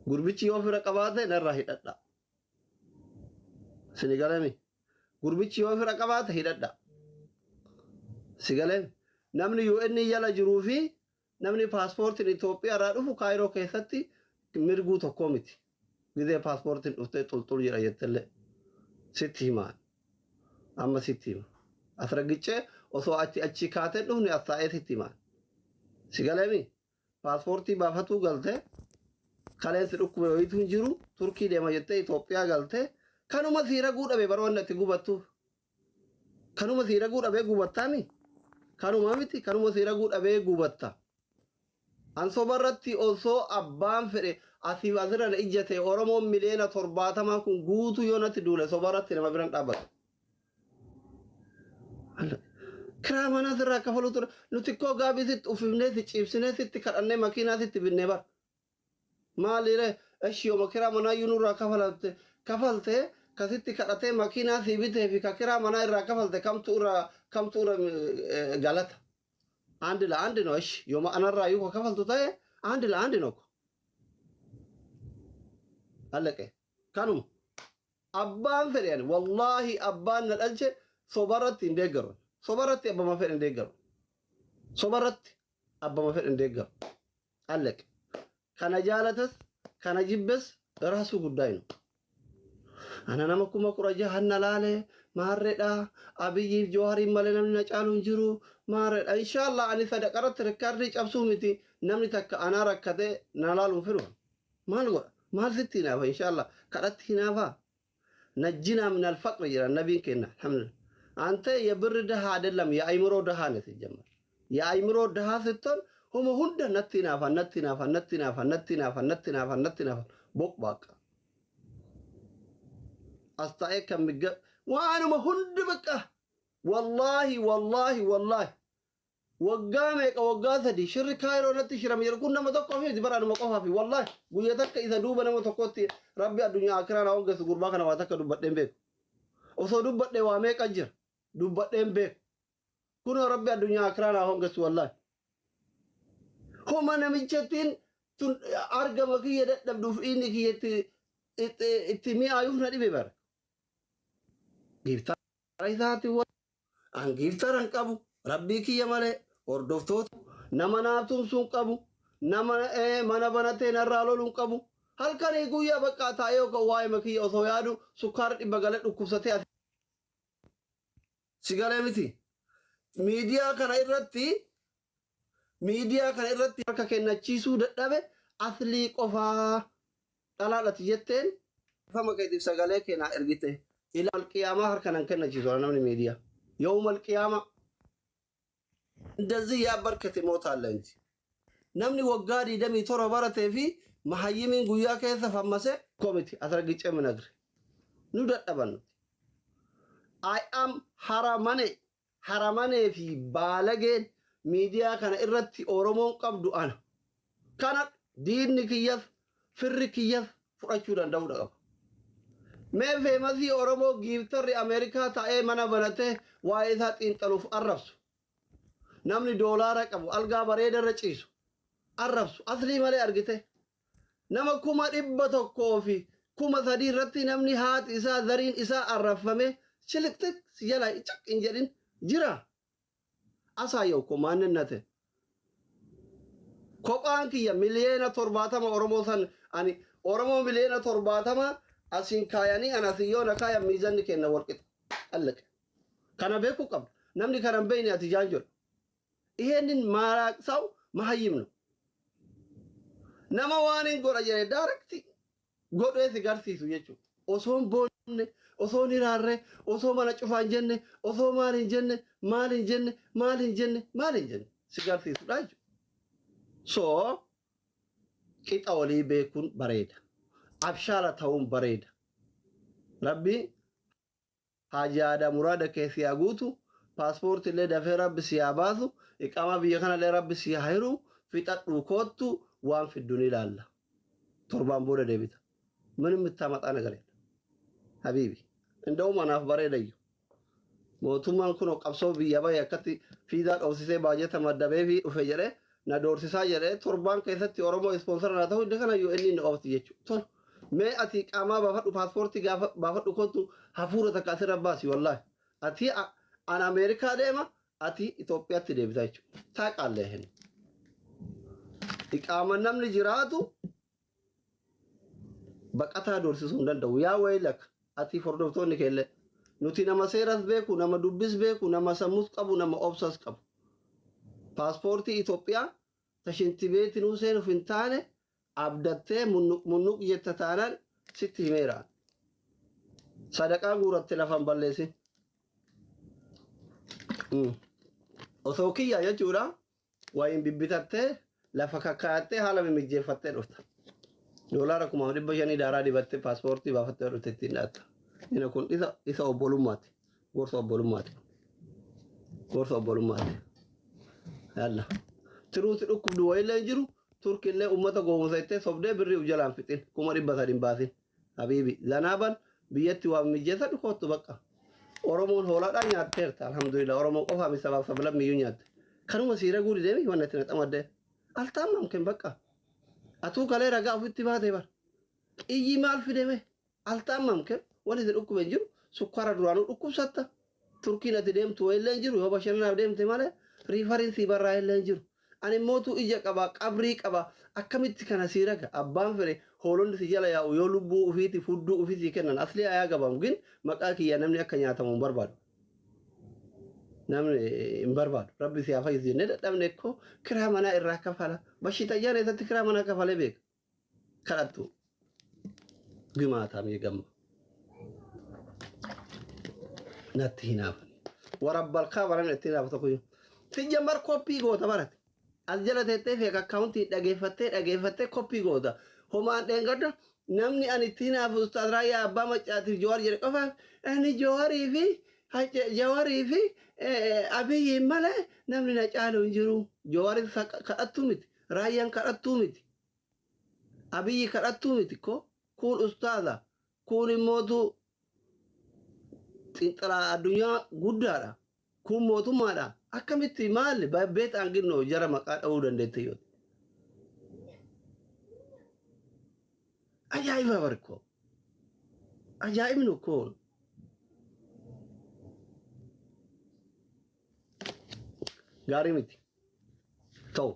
Gurbichi yoo fira qabaate narraa hidhadha. Sini galemi. Gurbichi yoo fira qabaate hidhadha. Si galemi. Namni UN jala jiruu fi namni paaspoortiin Itoophiyaa irraa dhufu Kaayiroo keessatti mirguu tokko miti. Gizee paaspoortiin dhuftee xulxul jedha jettellee sitti himaan. Amma sitti hima. As ragiccee osoo achi achi kaatee dhufne as taa'ee sitti himaan. Si galemi. Paaspoortii baafatuu galtee kaleensi dhukkube wayiitu hin jiru, Turkii deema jettee Itoophiyaa galtee kanuma sii raguu dhabe bara wanni ati gubattuuf. Kanuma sii raguu dhabee gubattaami? Kanuma miti, kanuma sii raguu dhabee gubatta. An sobarratti osoo abbaan fedhe asiif asirra na ijjate, Oromoon miliyoona 70 kun guutuu yoo natti duule, sobarratti nama biran dhaabbatu. Kiraa manaa sirraa kafaluu ture. Nuti koo gaabii sitti uffifnee, si ciibsinee, sitti kadhannee, makiinaa sitti binnee bara. Maaliree eshi yooma kiraa manaa iyyuu nurraa kafalte kafalte, kasitti kadhatee makiinaa sii bitee fi ka kiraa manaa irraa kafalte kamtu irra galata? አንድ ለአንድ ነው። እሺ yooma anarraa iyyuu ka kafaltu ta'e አንድ ለአንድ ነው እኮ፣ አለቀ። Kanuma abbaan fedhe ani wallaahi abbaan na dhalche sobarratti hin deeggaru. Sobarratti abbama fedhe hin deeggaru. Sobarratti abbama fedhe hin deeggaru. አለቀ። Kana jaalatas kana jibbes ራሱ ጉዳይ ነው። Ana nama 16,000 na laale maarreedha. Abiyyiif Jawaariin malee namni na caalu hin jiru maarreedha. Inshaallah ani sadaqarratti record cabsuu miti, namni takka anaa rakkatee na laaluun fedhu. Maal godha? Maal sitti hinaafa? Inshaallah kadhatti hinaafaa. نجنا من الفقر jedha nabiin keenya, alhamdulillah. አንተ የብር ድሃ አይደለም፣ የአይምሮ ድሃ ነህ። ሲጀመር የአይምሮ ድሃ ስትሆን homa hunda natti hinaafa, natti hinaafa, natti hinaafa, natti hinaafa, natti hinaafa, natti hinaafa, boqbaaqa as taa'ee kan migga waanuma hundi bakka. Wallaahi, wallaahi, wallaahi, waggaa meeqa, waggaa 3 shirri Kaayiroo irratti shirame jedhu kun nama tokko miti bara, anuma qofaa fi wallaahi guyya takka isa duuba nama tokkotti, Rabbi addunyaa akiraa na hongeessu, gurbaa kana waa takka dubbadheen beeku. Osoo dubbadhee waa meeqa jira, dubbadheen beeku. Kunoo Rabbi addunyaa akiraa na hongeessu. Wallaahi homa namichattiin tun argama kiyya dadhabduuf inni kiyya itti mi'aayuuf na dhibe bara. Giiftara isaati an giiftara hin qabu Rabbii kiyya malee, hordoftoota nama naa tumsuu hin qabu, nama mana banatee narraa loluu hin qabu. Halkanii guyyaa bakka taa'ee yookaan waa'ee kiyya osoo yaadu sukkaara 100 galee dhukkubsatee si galee miti. Miidiyaa kana irratti harka kennachiisuu dadhabe aslii qofaa dhalaadhati jetteen fama keetiif sagalee keenaa ergite. Ila alqiyaamaa harka nan kennachiisu namni miidiyaa. يوم القيامة እንደዚህ ያበርከ ትሞታለህ እንጂ namni waggaa 27 baratee fi mahayyimiin guyyaa keessa fammase komiti asragicee minagre nu dadhaban nuti. I am haramane haramanee fi baalageen miidiyaa kana irratti Oromoon qabdu ana. Kana diinni kiyyas firri kiyyas fudhachuu danda'uudha qaba. Mee famous Oromoo giiftarri Ameerikaa taa'ee mana banatee waa'ee isaa xiinxaluuf arrabsu. Namni doolaara qabu algaa bareedarra ciisu arrabsu aslii malee argite. Nama 103,000 irratti namni haati isaa zariin isaa arrabfame shiliqxiq si jala caq hin jedhin jira. Asaayyaw ko maannennate. Kophaan kiyya miliyoona 70 Oromoo san ani Oromoo miliyoona 70 asiin kaayanii ana asin yoo na kaayan miizanni kenna walqixa. አለቀ. Kana beekuu qabda. Namni kana hin beekne ati jaanjoodha. ይሄንን ማራቅ ሰው መሀይም ነው። Nama waan hin godha jedhe direct godhee si garsiisu jechuudha. Osoo hin boonne, osoo hin hiraarre, osoo mana cufaa hin jenne, osoo maal hin jenne, maal hin jenne, maal hin jenne, maal hin jenne si garsiisudha jechuudha. So qixa walii beekuun bareeda. Abshaala ta'uun bareeda. Rabbi hajaada muraada kee si haa guutu. Paaspoortii illee dafee Rabbi si haa baasu. Iqaamaa biyya kanallee Rabbi si haa hiru. Fixadhuu koottu, waan fiddu ni ilaalla. Torbaan booda deebita. ምንም የምታመጣ ነገር የለም حبيبي. እንደውም anaaf bareedayyu. Mootummaan kun qabsoo biyya bahe akkatti fiizaa dhoofsisee baajata maddabee fi dhufe jedhee Na doorsisaa jedhee torbaan keessatti Oromoo sponsor naa ta'u kana yoo inni na oofti jechuudha. Tol mee ati qaamaa baafadhu, paaspoortii gaafa baafadhu, kottu hafuura takka asirra baasi. Wallaahi ati an Ameerikaa deema, ati Itoophiyaatti deebita jechuudha. Taaqaallee hin. Iqaama namni jiraatu baqataa doorsisuu hin danda'u. Yaa waylak, ati hordoftoonni keellee, nuti nama seeras beeku, nama dubbis beeku, nama sammus qabu, nama obsas qabu. Paaspoortii Itoophiyaa tashinti beetinuu seenuuf hin taane abdattee munnuq munnuq jetta taanaan sitti himeera. Sadaqaa guuratte lafan balleessin. Osoo kiyya jechuudha wayin bibbitattee lafa kakkaayattee haala mimijjeeffattee dhufta. Doolaara 5,500 daaraa dibattee paaspoortii baafattee dhufte ittiin dhaatta. Inni kun isa obbolummaati. Gorsa obbolummaati. Gorsa obbolummaati. Yalla. Tiruuti dhukkubdu wayillee hin jiru. Turkillee uummata gowwoomsa jettee sobdee birrii uf jalaan fixin. 300,000 hin baasin. Habiibi. Zanaaban biyyatti waa mijeessa dhukootu bakka. Oromoon hoolaadhaan nyaatteerta. Alhamdulillah. Oromoo qofaa mi, sabaaf sablammiyyuu nyaatte. Kanuma siira guuri deemi wanna itti naxamadde. Altaammaam ken bakka. Atuu kalee ragaa ofitti baate bar. Iyyi maal fideme? Altaammaam ken wanti itti dhukkube hin jiru. Sukkaara duraanuu dhukkubsatta. Turkiin ati deemtu wayillee hin jiru. Yoo bashannanaaf deemte malee referral sii barraa illee hin jiru. Ani mootuu ija qaba, qabrii qaba. Akkamitti kana sii raga? Abbaan fedhe hoolonni si jala yaa'u yoo lubbuu ufiiti fudduu ufii sii kennan asli ayaa gabamu gin maqaa kiyya namni akka nyaatamu hin barbaadu. Namni hin barbaadu. Rabbi si haa fayyisu jennee dadhabne ikkoo kiraa manaa irraa kafala. Bashitayyaan eessatti kiraa manaa kafalee beeka? Kadhattu. Gimaataa gamma. Natti hinaafan. Warabbalkaa baran itti hinaafu tokko jiru. Sijjambar koppii goota barate. As jala teettee fake accountii dhageeffattee dhageeffattee koppii goota. Homaan dheengadda namni ani itti hinaafu Ustaaz Raayyaa Abbaa Maccaatiif Jawaar jedhe qofaaf ani Jawaarii fi Abiyyiin malee namni na caalu hin jiru. Jawaaris kadhattuu miti. Raayyaan kadhattuu miti. Abiyyi kadhattuu miti ko. Kun ustaaza. Kun immootu xiinxalaa addunyaa guddaadha. Kun mootummaadha. Akkamitti maali beet aanginnoo jara maqaa dha'uu dandeette yoo. Ajaa'iba barkoo. Ajaa'ibni kun. Gaarii miti. Ta'u.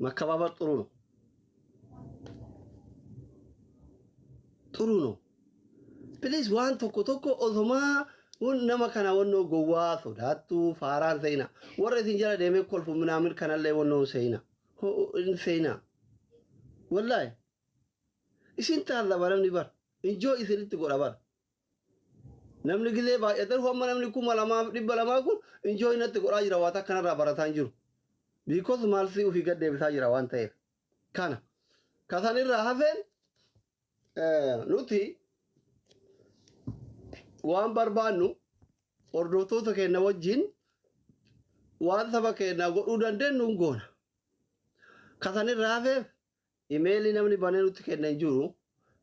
መከባበር ጥሩ ነው። ጥሩ ነው። Please, waan tokko tokko osumaa nama kana wannoo gowwaa sodaattuu faaraan seena. Warra isin jala deemee kolfu minaamin kanallee wannoo seena. Hin seena. Wallaahi. Isin taallaba namni bar. Injoo isinitti godha bar. Namni gizee baay'atan hamma namni 2,200 kun injoo inatti godhaa jira, waan akkanarraa barataa hin jiru. Because maalsii ofii gad deebisaa jira waan ta'eef. Kana. Kasanirraa hafeen nuti waan barbaannu hordoftoota keenya wajjin waan saba keenya godhuu dandeenyu hin goona. Kasanirraa hafeef imeelii namni banee nutti kenna hin jiru.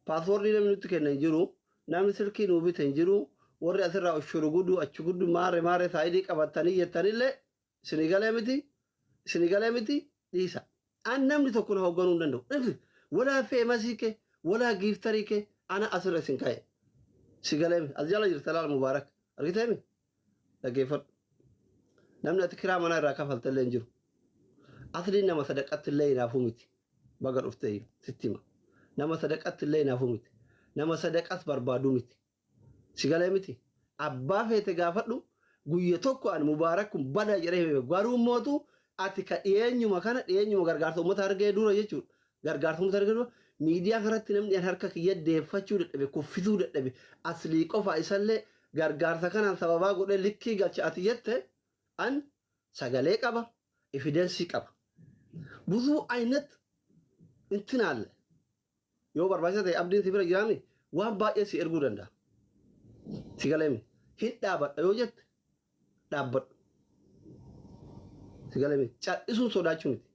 Paaswoordii namni nutti kenna hin jiru. Namni silkii nuu bite hin jiru. Warri asirraa ushuru gudu achi gudu maarre maarre saayidii qabatanii jettanillee isinii galee miti. Isinii galee miti, dhiisa. An namni tokko na hoogganuu hin danda'u. Walaa famous kee walaa gifter kee ana asirra isin ka'e. Si galee miti. As jala jirta, laal Mubaarak. Argiteemi? Dhaggeeffadhu. Namni ati kiraa manaa irraa kafalta illee hin jiru. Asliin nama sadaqatti illee hinaafuu miti. Baga dhuftee sitti hima. Nama sadaqatti illee hinaafuu miti. Nama sadaqas barbaaduu miti. Si galee miti. Abbaa feete gaafadhu, guyya tokko ani Mubaarak kun bada jedhee hime, garuu mootu ati ka dhiyeenyuma kana dhiyeenyuma gargaarsa uummata argee dura jechuudha. Gargaarsa uummata argee dura miidiyaa kanatti namni an harka kiyya deeffachuu dadhabe, kuffisuu dadhabe, aslii qofa isallee gargaarsa kanaan sababaa godhee likkii galcha ati jette an sagalee qaba, evidence qaba. ብዙ አይነት እንትን አለ. Yoo barbaachisa ta'e abdiin si bira jiraami waan baay'ee si erguu danda'a. Si galeemi hin dhaabadha yoo jette dhaabbadhu. Si galeemi cal'isuun sodaachuu miti.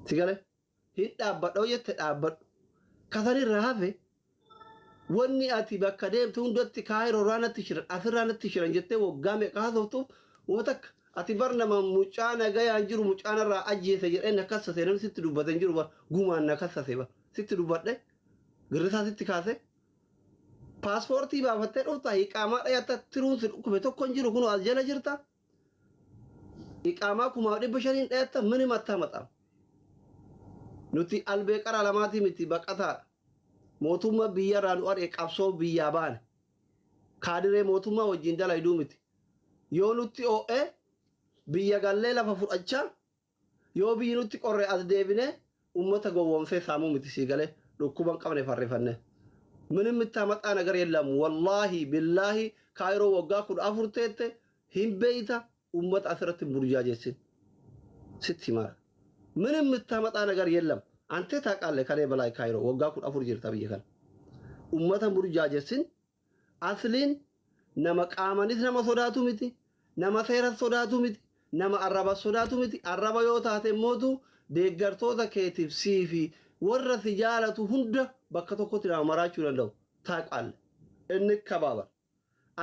Si galee hin dhaabbadha yoo jette dhaabbadhu. Kasanirraa hafe wanni ati bakka deemtu hundatti Kaayiroo irraa natti shiran, asirraa natti shiran jettee waggaa meeqa haasoftuuf waan takka Ati bar nama mucaa nagayaan jiru mucaan irraa ajjeese jedhee na kassase namni sitti dubbate hin jiru bar gumaan na kassase bar sitti dubbadhe girrisaa sitti kaase paaspoortii baafattee dhufta hiqaamaa dhayatta tiruun si dhukkube tokko hin jiru kunoo as jala jirta iqaamaa 5,500n dhayatta mini mattaa maxaam nuti albee qara lamaatii miti baqataadha mootummaa biyyarraa nu ari'e qabsoo biyyaa baane kaadiree mootummaa wajjin dalayduu miti yoo nutti oo'e biyya gallee lafa fudhachaa yoo biyyi nutti qorre as deebinee ummata gowwoomsee saamuu miti sii galee dhukkuba hin qabne farrifanne ምንም የምታመጣ ነገር የለም። ወላሂ ቢላሂ ካይሮ waggaa 14 teette hin beeyta ummata asirratti hin burjaajessin sitti himaara. ምንም የምታመጣ ነገር የለም። አንተ ታውቃለህ ከኔ በላይ ካይሮ waggaa 14 jirta biyya kana. Ummata hin burjaajessin asliin nama qaamanis nama sodaatu miti nama seera sodaatu miti nama arraba sodaatu miti arraba yoo taate mootu deeggartoota keetiif sii fi warra si jaalatu hunda bakka tokkotti nama maraachuu danda'u ታውቃለህ። እንከባበር።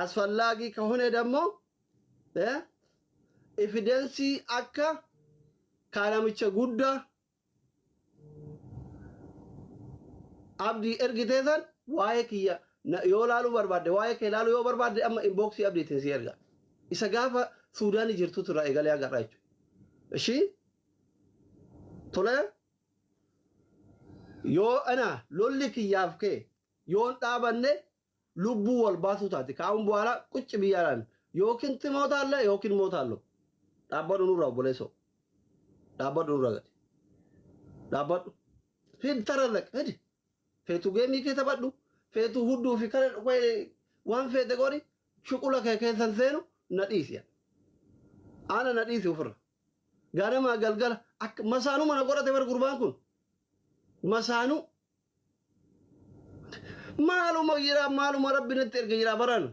አስፈላጊ ከሆነ ደግሞ evidence akka kaanamicha guddaa abdii ergitee san waa'ee kiyya yoo laaluu barbaadde waa'ee kee laaluu yoo barbaadde amma inbox abdiitiin si erga. Isa gaafa Suudaanii jirtutu irraa eegalee agarra jechuudha. Ishii tole yoo ana lolli kiyyaaf kee yoon dhaabanne lubbuu wal baasuu taate kaa'uun በኋላ ቁጭ ብያlaan yookiin ትሞታለህ yookiin ሞታለሁ። Dhaabbadhu nurraa obboleessoo. Dhaabbadhu nurraa gadi. Dhaabbadhu. Hin tararraq hidi. Feetu game kee taphadhu. Feetu hudduu fi kana waan feete godhi shuqula kee keessan seenu na dhiisi. Ana na dhiisi ofirra. Ganamaa galgala akka masaanuu mana godhate bar gurbaan kun. Masaanuu. Maaluma jira maaluma rabbi natti erga jira baran.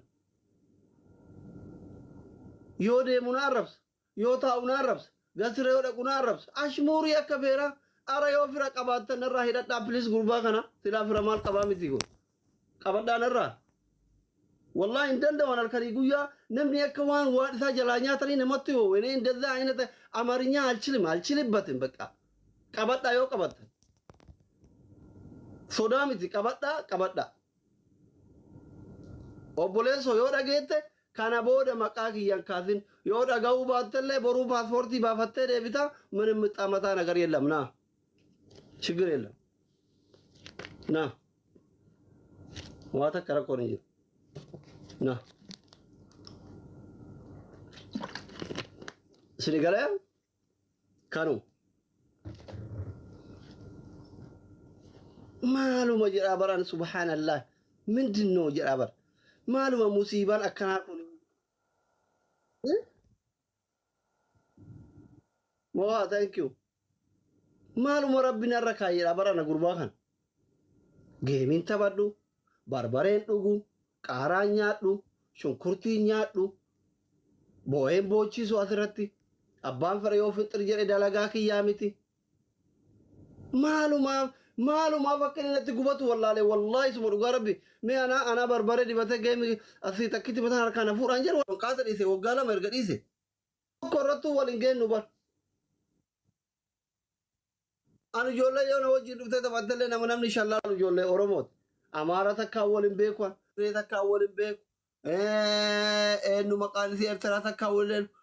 Yoo deemu na arrabsa. Yoo taa'u na arrabsa. Gasira yoo dhaqu na arrabsa. Ashmuurii akka feeraa ara yoo fira qabaattan irraa hidhadhaa please gurbaa kana silaa fira maal qabaa miti kun. Qabadhaa narraa. Wallahi hin danda'an halkanii guyyaa namni akka waan waan isaa jalaa nyaatanii namatti hoo እኔ እንደዛ አይነት አማርኛ አልችልም አልችልበትም። በቃ qabadhaa yoo qabattan. Sodaa miti qabadhaa qabadhaa. Obboleessoo yoo dhageette kana booda maqaa kiyyan kaasin yoo dhaga'uu baattellee boruu paaspoortii baafattee deebita ምንም የምታመጣ ነገር የለም ና ችግር የለም ና waa takka rakkoon hin jiru na sini galee kanu maaluma jedhaa baran subhaanallah ምንድን ነው jedhaa bar maaluma musiibaan akkanaa kun waa thank you maaluma rabbi narra kaayedha barana gurbaa kan gameiin taphadhu barbareen dhugu qaaraan nyaadhu shunkurtii nyaadhu boo'een boochisu asirratti abbaan fedhe yoo fixir jedhe dalagaa kiyyaa miti maalumaaf maalumaaf akka inni natti gubatu wallaalee wallaahi suma dhugaa rabbi mee anaa anaa barbaree dibatee game asii takkitti mataan harkaan na fuudhaan jedhu qaasa dhiise waggaa 2 erga dhiise tokko irrattuu wal hin geennu bar ani ijoollee yoo na wajjin dhuftee taphattellee nama namni shallaalu ijoollee Oromooti. Amaara takkaan wal hin beeku, Tigiree takkaan wal hin beeku, eenyu maqaan isii Eertiraa takkaan wal hin beeku.